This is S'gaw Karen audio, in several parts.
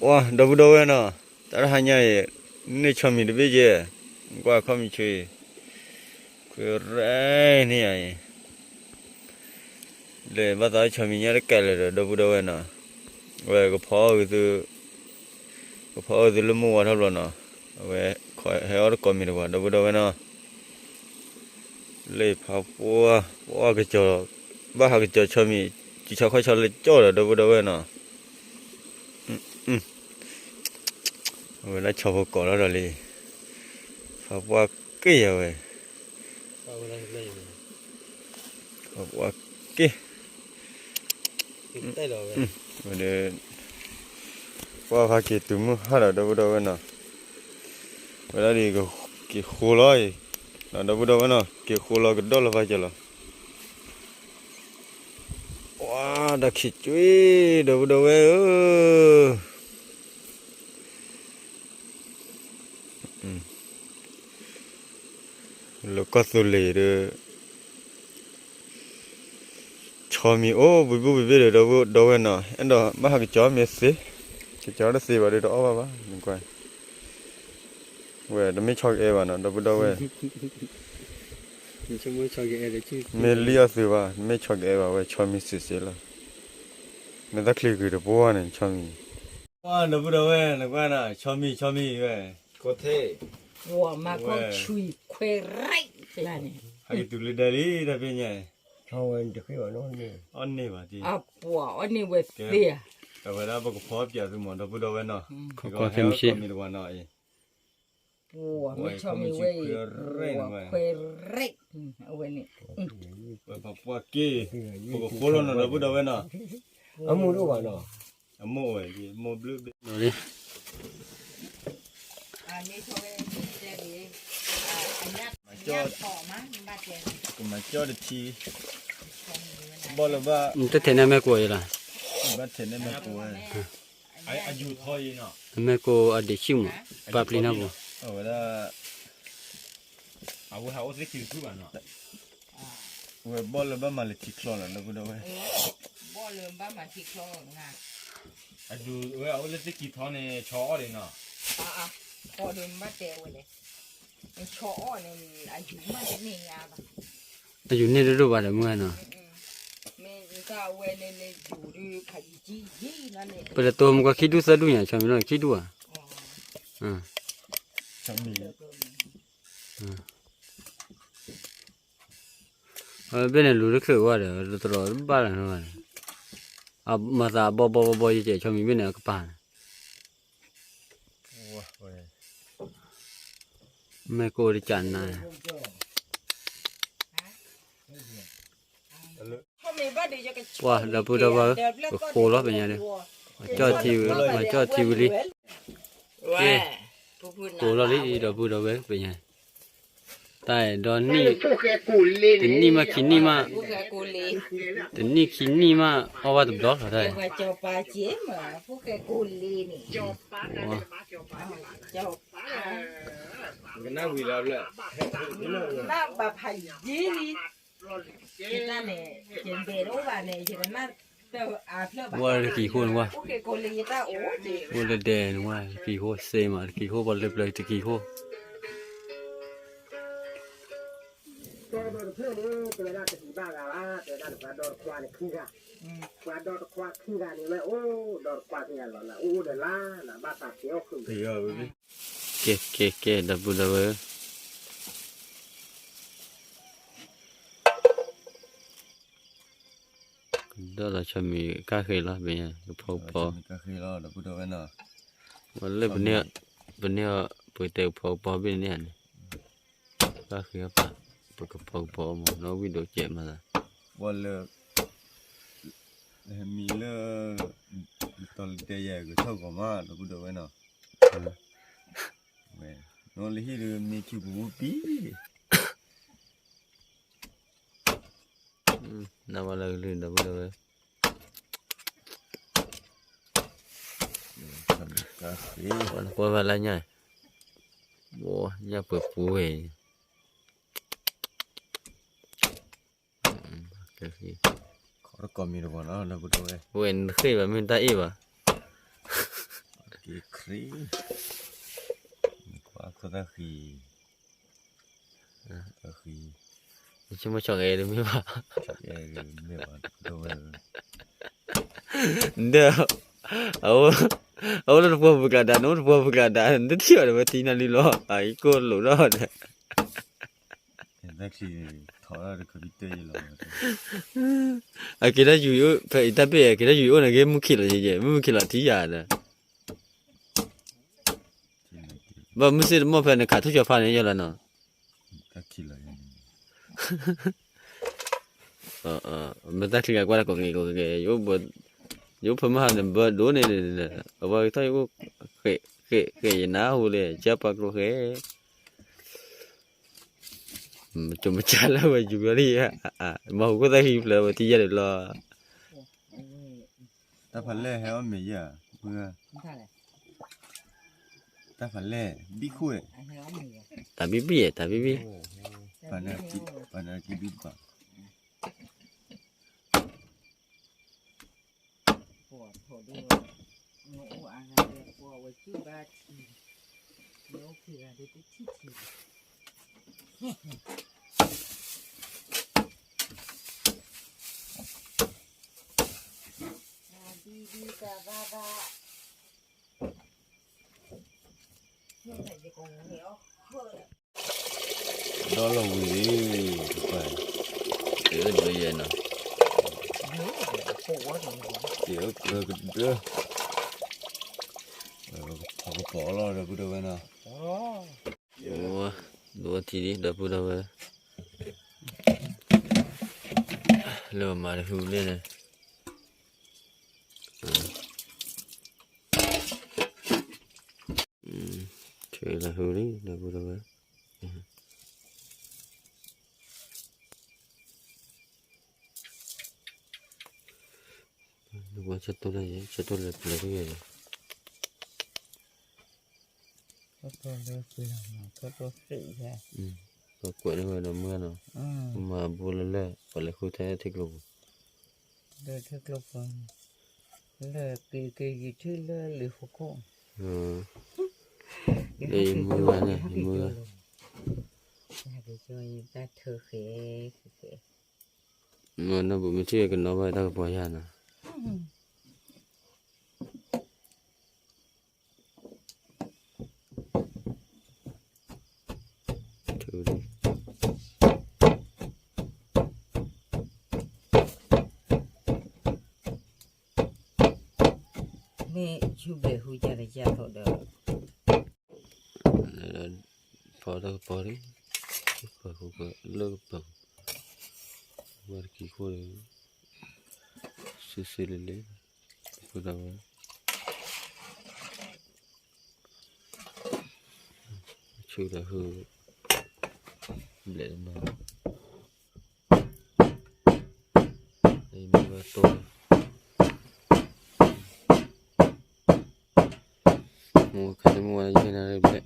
ဝါ ဒီပုၢ်ဒီဝဲၢ်နီၤ, တၢ်တဟါညါအံၤ န့ၢ်ဆီမံၤတဘ့ၣ်ကဲ, ကွၢ်ခီၣ်မံၤဆူအံၤ, ခွဲးရဲၣ်န့ၢ်ယၤအံၤ, လဲၤဘၣ်သးဆီမံၤညါတကဲလၢာ်ဒီး ဒီပုၢ်ဒီဝဲၢ်နီၤ, အဝဲကဖီအီၣ်ဂ့ၤသု, ကဖီအီၣ်ဂ့ၤသုလၢမုၢ်ဝါထီၣ်ဘျီနီၤ, အဝဲ ဟဲအီၣ်တကိးမံၤတပှၤ ဒီပုၢ်ဒီဝဲၢ်နီၤ. လၢဖးပှၢ် ပှၢ်ကစီၤ, ဘၣ်ဟးကစီၤဆီမံၤ, ကဆီခီၣ်ဆီလၢကၠီၣ်ဒီး ဒီပုၢ်ဒီဝဲၢ်နီၤ. အဝဲဒၣ်ဆီဖိကိးလီၤဒီးလံ, ဖးပှၢ်က့ၢ်ယၤဝဲ, ဖးပှၢ်က့ၢ် ဝဲဒီး ပှၢ်ဖးက့ၤတုၤမုၢ်ဟါဒီး ဒီပုၢ်ဒီဝဲၢ်နီၤ, ဝဲဒၣ်ဒ် က့ၤဃိလီၤအံၤ, ဒီပုၢ်ဒီဝဲၢ်နီၤ က့ၤဃိလီၤကဒီၣ်လီၤဖးက့ၤလီၤ. ဝါ တၢ်ခံးကွံာ် ဒီပုၢ်ဒီဝဲၢ်ဧၢ, လၢကီၢ်သူလ့ၤဒီး ဆီမံၤအိၣ်ဘှံးဘှံးဘ့ၣ်ဘ့ၣ်ဒီး ဒီပုၢ်ဒီဝဲၢ်နီၤ, အဲၣ်ဒိးဘၣ်ဟးကစီၤမ့ၢ်သ့, ကစီၤတသ့ဘၣ်ဒီးတအီၣ်ဘၣ်ဘၣ်, နကွၢ်, ဝဲတမ့ၢ်ဆီကအဲၣ်ဘၣ်နီၤ ဒီပုၢ်ဒီဝဲၢ်, မ့ၢ်လံအီၣ်သုဘၣ် တမ့ၢ်ဆီကအဲၣ်ဘၣ် ဝဲဆီမံၤစ့စ့လီၤ, မ့ၢ်တၢ်ချံဂ့ၤတပှၢ်န့ၣ် ဆီမံၤ, ဒီပုၢ်ဒီဝဲၢ် နကွၢ်နီၤ ဆီမံၤ ဆီမံၤဝဲ ဝဲမၤခီဆွံခွဲးရဲၣ်ကျါန့ၣ်, ဟဲက့ၤတုၤလၢဒဲလံ တၢ်ဖဲညါ, အီၣ်န့ၢ်ဘၣ်တံၢ်, အပှၤအီၣ်န့ၢ်ဝဲသ့ဧါ, အဝဲဒၣ်ပကဖီပၠးသုမး ဒီပုၢ်ဒီဝဲၢ်နီၤ, ကီၢ်ဖဲမ့ၢ်ဆီမံၤတဝၤနီၤအံၤ, ဝဲဆီမံၤဝဲအံၤ, ခွဲးရဲၣ်, အဝဲန့ၣ်, ဝဲပှၤပှၢ်က့ၢ်, ပကဃိလီၤနီၤ ဒီပုၢ်ဒီဝဲၢ်နီၤ, အမိၢ်ဒိၣ်ဘၣ်နီၤ, အမိၢ်ဝဲ, မိၢ်ဘျုးဘ့ၣ် ကမၤကၠီၣ်တထံ, ဘီၣ်လၢဘၣ်, တထဲးန့ၢ်မဲာ်ကိးအံၤလီၤ, ဘၣ်ထဲးန့ၢ်မဲာ်ကိးဝဲ, အမဲာ်ကိးအဒံးဆံၣ်မး, ပာ်ပျံၤနီၢ်ပူၤ, အဝဲဒၣ် အဝဲဟးအိၣ်သ့ၣ်ခံတဖုဘၣ်နီၤ, ဝဲဘီၣ်လၢဘၣ်မၤလၢထံချီလီၤ ဒီပုၢ်ဒီဝဲၢ်, ဘီၣ်လၢဘၣ်မၤထံချီလီၤ, အဝဲအိၣ်လၢသ့ၣ်ခံထီန့ၣ် ဆီအီၣ်ဒံးနီၤ, ဆီအီၣ်န့ၣ် အယူၤမ့ၢ်တန့ၢ်ညါဘၣ်, အယူၤန့ၢ်တဒိၣ်ဘၣ်ဒီးမုၢ်နီၤ, မ့ၢ်ဝဲန့ၣ်ယူၤဒုးဖးယံၤယံၤနီၤန့ၣ်, ပတတိမူကီၢ်ခံဒူၣ်သၢဒူၣ်ညါ ဆီမံၤနီၤ ခံဒူၣ်ဧါ, ဘ့ၣ်န့ၣ်လူၤတချုးဝဲဒီး တတြီၤဘၣ်လၢၤနီၤ, မၤသးအဘီဘီဘီဘီယကဲး ဆီမံၤဘ့ၣ်န့ၣ်အကပၤန့ၣ်, မဲာ်ကိးတကးနၤ ပှၤဒီပုၢ်ဒီဝဲၢ်ဧၢ, ပဃိလီၤပညါဒီး, မၤကၠီၣ်ထံဝံၤလံ, ကဲ, ဃိလီၤလံ ဒီပုၢ်ဒီဝဲၢ် ပညါ, တၢ်အဲၣ်ဒိးနံၣ်, တနံၣ်မးခံနံၣ်မး, တနံၣ်ခံနံၣ်မး အီၣ်ဘၣ်တဘျီလီၤတၢ်, ကနၣ်ဝံၤလီၤဘျၢၣ်, ဘၣ်ဖးယံၤလံ, ယတဲတအိၣ်ဘၣ်န့ၣ် ယကနၣ်တအါဖျၢၣ်ဘၣ်, ဝဲတကံၤဃိန့ၣ်ဝဲ, အိၣ်လၢဒဲန့ၣ်ဝဲ တကံၤဃိစ့မး တကံၤဃိပှၤလၢပျၢၤတကံၤဃိ, ဒီးတဖျၢၣ်န့ၣ် တဲဝဲဒၣ်တဒံးဘၣ်ဂၤဘၣ်, တဲဝဲဒၣ်ပှၤဒီတခွါန့ၣ်ခံဂၤ, ပှၤဒီတခွါခံဂၤန့ၣ်ဝဲအိၣ်, ဒီတခွါခံဂၤလီၤနၤအိၣ်ဒီးလါ, နဘၣ်သးကဲအီၣ်ဃုာ်, ကဲ ကဲ ကဲ ဒီပုၢ်ဒီဝဲၢ် ကဒီးလီၤဆီမံၤကါဃ့လီၤ ပညါ ကဖီကဖီ, ဝဲလၢပန့ၢ်, ပန့ၢ်အီၤ ပကတဲကဖီကဖီဘ့ၣ်န့ၣ်န့ၣ်, ကါဃ့အီၤပာ်, ပကဖီကဖီမး နီၣ်ဝံၣ်ဒိးကဲးမးသး, ပှၤလၢ မံၤလၢ တတီၤလၢတဲယၤကထီၣ်ကီးမး ဒီပုၢ်ဒီဝဲၢ်နီၤ, ဝဲ, နီၣ်လၢဟံၣ်ဒီးမ့ၢ်ခံပူၤပံၤ နဝဲလၢကလုၢ်ဒီပုၢ်ဒီဝဲၢ်, ပှၤလၢညါ, ညၣ်ပှဲၤပူၤဝဲအံၤ, ဝဲနဃ့ဘၣ်မ့ၢ်တၢ်အ့ၣ်ဘၣ်, တရံး, ကွၢ်ခိၣ်သၣ်ဃံ, သၣ်ဃံ, ဆိကမိၣ်ဆီၣ်ဂဲၤတမ့ၢ်ဘၣ်, ဒီး, အအိၣ်လၢတပှၢ်ပူၤကျါဒါ, နအိၣ်တပှၢ်ပူၤကျါဒါ, နတထံၣ်ဘၣ်ဒီးဝဲသံနၤလံလီၤ, အအံၤကိၣ်လိာ်ထီၣ်ဒီး အက့ၤတၢ်ယူၤ, ဖဲအံၤတၢ်ပ့ၢ် က့ၤတၢ်ယူၤအိၣ်န့ၣ် က့ၤမုၢ်ခံးလီၤယဲယဲ, မုၢ်မုၢ်ခံးလီၤထံယၤဒီး, ဘၣ်မုၢ်ဆ့ၣ်တမီၢ်ဖဲနခးထူၣ်ကၠီၤဖါန့ၣ်ယဲလီၤနီၤ, မ့ၢ်တၢ်ချံဂၤကွၢ်တၢ်ကိးက့ၤကိးက့ၤ, ယအိၣ်ဖဲမုၢ်ဟါန့ၣ် ဘၢဒိၣ်န့ၣ်, အဝဲကထီၣ်ယအိၣ်, ဃဲးဃဲးယနါဟူလၢ ကၢ်ပှၤကျိဃဲး ကမကၢ်လၢဝဲယူၤလီၤလံ, မၤဟူခိၣ်သၣ်ဃံဖျၢၣ်ဝဲထံယဲၢ်န့ၣ်လီၤ, တၢ်ဖးလဲၢ်ဟဲအီၣ်မ့ၤယဲၢ်, တၢ်ဖးလဲၢ်, ဘံၣ်ခိၣ်, တၢ်ဘံၣ်ဘံၣ်, တၢ်ဘံၣ်ဘံၣ်, ပှၤနကဘံၣ်ဘၣ် ဒီလီၤဝံၤလံ, ပှၤ, တဒၢယဲနီၤ, တဒၢ, ဖီကပီၤလီၤ ဒီပုၢ်ဒီဝဲနီၤ, ဒိးထံလံ ဒီပုၢ်ဒီဝဲ, လၢမၤတဟူလၢန့ၣ် ထုးလၢဟူလံ ဒီပုၢ်ဒီဝဲ, နကွၢ်ဆၢတိၢ်လၢယဲ ဆၢတိၢ်လၢပျၢၤတဂ့ၤလီၤ, ပကွဲးလၢဝဲဒီးမုၢ်နီၤ, မၤဘိလၢလၢ ပှၤလဲၤဃုထဲထံကျိပူၤ, လၢထံကျိပူၤ, လၢက့ၤက့ၤယံၤထံလၢလံၤဟူခိၣ်, လၢယမုၢ်ဂၤန့ၣ် ယမုၢ်ဂၤ, တၢ်ထုးဃဲ, မ့ၢ်နီၢ်ဘုးမ့ၢ်ထံၣ်ကနီၤဘၣ်တၢ်ကပီၤယၤနီၤ, မ့ၢ်ဆူဘဲၣ်ဟူကၢ်တယၢ်သိးဒီး ဖီတၢ်ကပီၤလံ, ကပၢၤဃိကလၢကပၢၤ, ဝဲတကံၤခိၣ်, စံစံလံလံ, ဃုဒီးဝဲ, ဆူဒီးဟု, ဘျဲးလီၤနီၤ, မ့ၢ်ဝဲတိၢ်, မ့ၢ်ဝဲခါန့ၣ်မ့ၢ်ဝဲယဟဲနၤလၢဘျဲး ပီၤသီ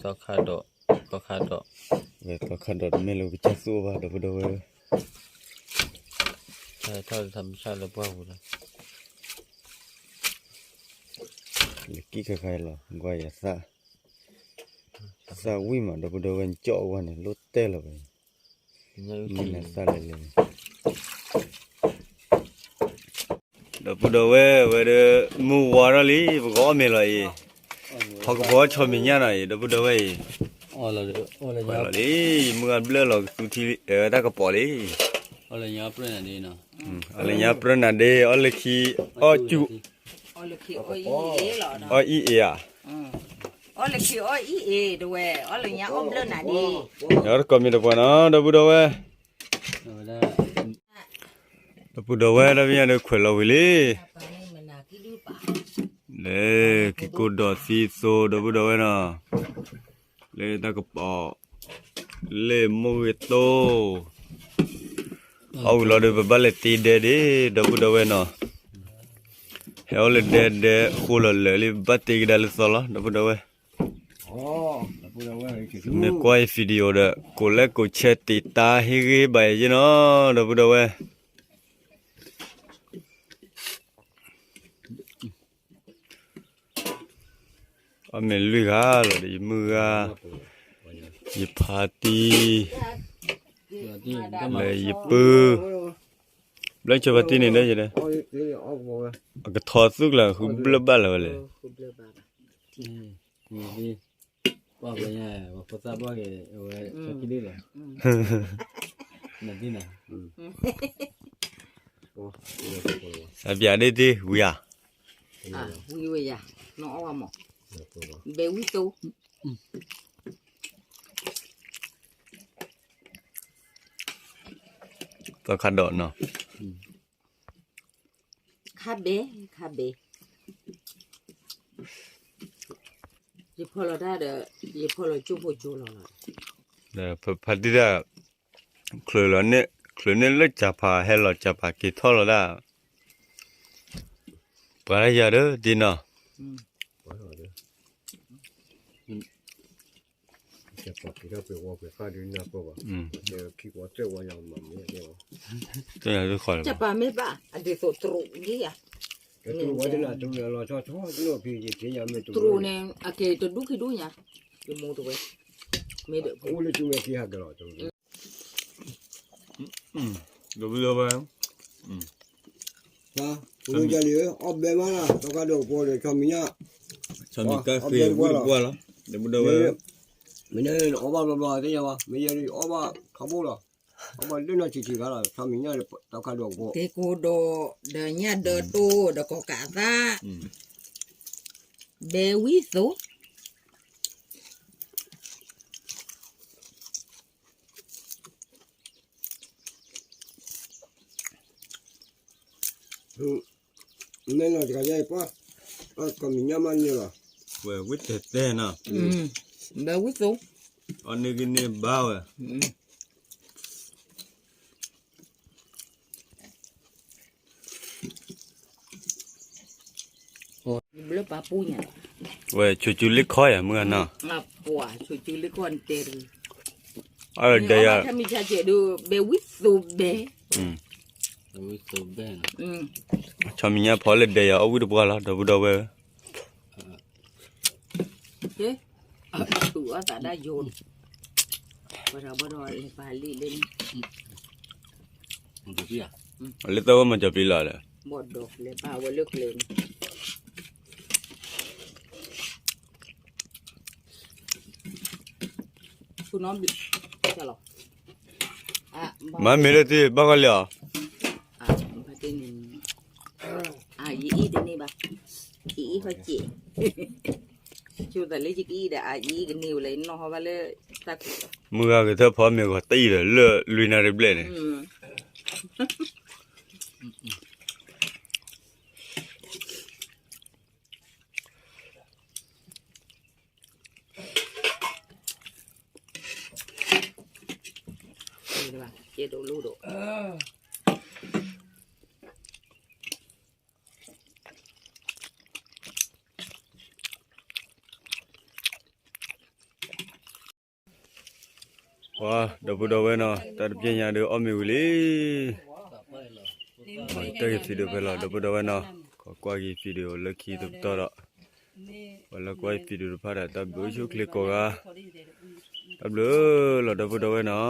ခါဒီး, သီခါဒီး, သီခါဒီးတမ့ၢ်လၢပကစၢ်သူၣ်အိၣ်ဘၣ် ဒီပုၢ်ဒီဝဲၢ်, ထီၣ်တထီၣ်မုၢ်ဆၣ်လၢပှၢ်ပူၤလီၤ, လၢကံၢ်ခါခါလီၤ ကွၢ်ယၤသၣ်, သၣ်ဝံၣ်မး ဒီပုၢ်ဒီဝဲၢ် ကၠီၣ်ဝဲန့ၣ် လိၣ်တဲလီၤဝဲ, မ့ၢ်နသၣ်လဲၣ်လဲၣ် ဒီပုၢ်ဒီဝဲၢ် ဝဲဒၣ် မုၢ်ဝါထီၣ်လံ ပကအီၣ်မ့ၤလီၤအံၤ, ဟီၣ်ကပီၤဆီၣ်မဲာ်ညၣ်နီၤအံၤ ဒီပုၢ်ဒီဝဲၢ်အံၤ, လီၤလံ မုၢ်ဂၤဘျၢၣ်လီၤကသူထံ တၢ်ကပီၤလံ, အီၣ်လၢညါပြၢနၤဒ့ အီၣ်လၢခံ, အီၣ်အံၣ်အ့ၣ်ဧါ, အီၣ်လၢခံအီၣ်အံၣ်အ့ၣ်တဝဲ အီၣ်လၢညါအီၣ်ဘျၢနၤဒ့, အီၣ်တကိးမံၤတပှၤနီၤ ဒီပုၢ်ဒီဝဲၢ် ဒီပုၢ်ဒီဝဲၢ် တၢ်ပညိၣ်ဒီးခွဲးလီၤဝံၤလံ, လၢက့ၤကိၢ်ဒီးသံသိ ဒီပုၢ်ဒီဝဲၢ်နီၤ, လၢတၢ်ကပီၤ, လၢမိၢ်ဂ့ၤတိၢ်, အီၣ်ဝံၤလီၤဒီး ပဘၣ်လဲၤတ့ဒဲဒ့ ဒီပုၢ်ဒီဝဲၢ်နီၤ, ဟဲအီၣ်လၢဒဲဒဲ ဃိလီၤလၢာ်လံ ပဘၣ်တ့ကဒါလၢသီလီၤ ဒီပုၢ်ဒီဝဲၢ်, မ့ၢ်ကွၢ်အံၤ video ဒီး ကိးလဲၣ်ကိးဆဲးတ့တၢ်ဟ့ၣ်ဂ့ၤဘၣ်ယဲနီၤ ဒီပုၢ်ဒီဝဲၢ် အီၣ်မ့ၤလွံၢ်ဂၤလီၤဒီး ယမုၢ်ဂၤ, ယဖါတံၢ်, လၢယပုၢ်, ဘျီဆၢဖါတံၢ်န့ၣ်ဒီးယတဲ, အကထီသူၣ်ကျါ ဃုဘျၢၣ်ဘၣ်လၢၤဝဲလဲၣ်. အပျးဒ့ၣ်တ့ၢ်ဝံၤဧါ, ဝံၤဝဲယၤ, နအီၣ်ဝဲမး, ဘဲဝံသိ သီခါဒိးနီၤ, ခါဘဲ, ခါဘဲ, ယဖီလီၤတၢ်ဒီး, ယဖီလီၤကၠိဖိကၠိလီၤလီၤ, ဖါတံၢ်တၢ်, ချုးလီၤန့ၣ်, ချုးန့ၣ်လၢကၢ်ဖး ဟဲလီၤကၢ်ဖးက့ၤထီၣ်လီၤဒၣ်, ပှၤလၢယၤဒီးဒ်နီၤ ကၢ်ပၤမ့ၢ်ဘၣ်, အဒ်သိးတရူးဂ့ၤယၤ, တရူးန့ၣ် အကဲတဒူၣ်ခံဒူၣ်ညါ, ယမိၢ်တဝဲ, မ့ၢ်ဒီး, ဒီပုၢ်ဒီဝဲၢ်, လံ, အီၣ်ဘဲမးလၢ သီခါဒိးကပီၤဒီး ဆီမံၤညၣ်, ဆီမံၤကါဃ့ဝံတပှၢ်လီၤ, ဒီပုၢ်ဒီဝဲၢ်, မ့ၢ်န့ၣ်အီၣ်ဘၣ်ဘျီဘျီသ့ၣ်ညါဘၣ်, မ့ၢ်ယဲအီၣ်ဘၣ်ထီဘိလီၤ, အီၣ်ဘၣ်လၢနီၢ်ဆံးဆံးခါလီၤ, ဆီမံၤညၣ်ဒီး သီခါဒိးကပီၤ, က့ကိဒီးဒီးညၣ်ဒၢတိၢ်ဒီးကီၤကးသၣ်, ဘဲဝံသိ မ့ၢ်နီၢ်တဂၤယဲအံၤပှၤ, အကီၢ်မံၤညၣ်မးန့ၣ်လီၤ, ဝဲဝံတဲတဲနီၤ, ဘဲဝံသိ, အီၣ်န့ၢ်ဂံၢ်န့ၢ်ဘါဝဲ ဘျၢပာ်ပူညါ, ဝဲဆိးစုလ့ခီယၤမုၢ်ဂၤနီၤ, ပှၤဆိးစုလ့ခီနတဲတဂ့ၤ, အဒဲယၤ, မ့ၢ်ဆါကဲးဒိး ဘဲဝံသိဘဲ, ဆီမံၤညၣ်ဖီလၢဒဲယၤအီၣ်ဝံတပှၢ်လီၤ ဒီပုၢ်ဒီဝဲၢ်, ဟ့ၣ်, သူၣ်အီၣ်သးဒၣ်ယိာ်, ဘၣ်ဒီးဘၣ်ဒီးလဲၤပာ်လံလၢန့ၣ်, လၢသၢဝဲမၤကၠီၤပျံၤလီၤဒီး, ဘၣ်ဒီးလဲၤပာ်ဝဲလၢကျဲန့ၣ် မၤမ့ၢ်လၢတဘၣ်ဃီလံဧါ, ယအ့ၣ်တန့ၢ်ဘၣ်, ယအ့ၣ်ခီကဲး, ဆိသးလၢယကအ့ၣ်ဒီး အအ့ၣ်ကန့ၢ်ဝဲလၢယနီၢ်ဟီဘၣ်လၢ, မုၢ်ဂၤကထၢၣ်ဖီမ့ၤဂီၤတအံၤဒီးလၢလွံၢ်နၣ်ရံၣ်ဘျဲၣ်န့ၣ် ကဲဒိၣ်လိၣ်ဒိၣ်, ပှၤဒီပုၢ်ဒီဝဲၢ်နီၤ တၢ်တပျဲညါဒီးအီၣ်မ့ၤဝံၤလံ, တၢ်ဂ့ၤ video ဖဲလီၤ ဒီပုၢ်ဒီဝဲၢ်နီၤ, ကွၢ်က့ၤ video လၢခံတပတီၢ်ဒီး, ပှၤလၢကွၢ် video တဖၣ်ဒီး တၢ်ဘျုးဆိၣ်ချ့ကိးဂၤ, တၢ်ဘျုးလီၤ ဒီပုၢ်ဒီဝဲၢ်နီၤ.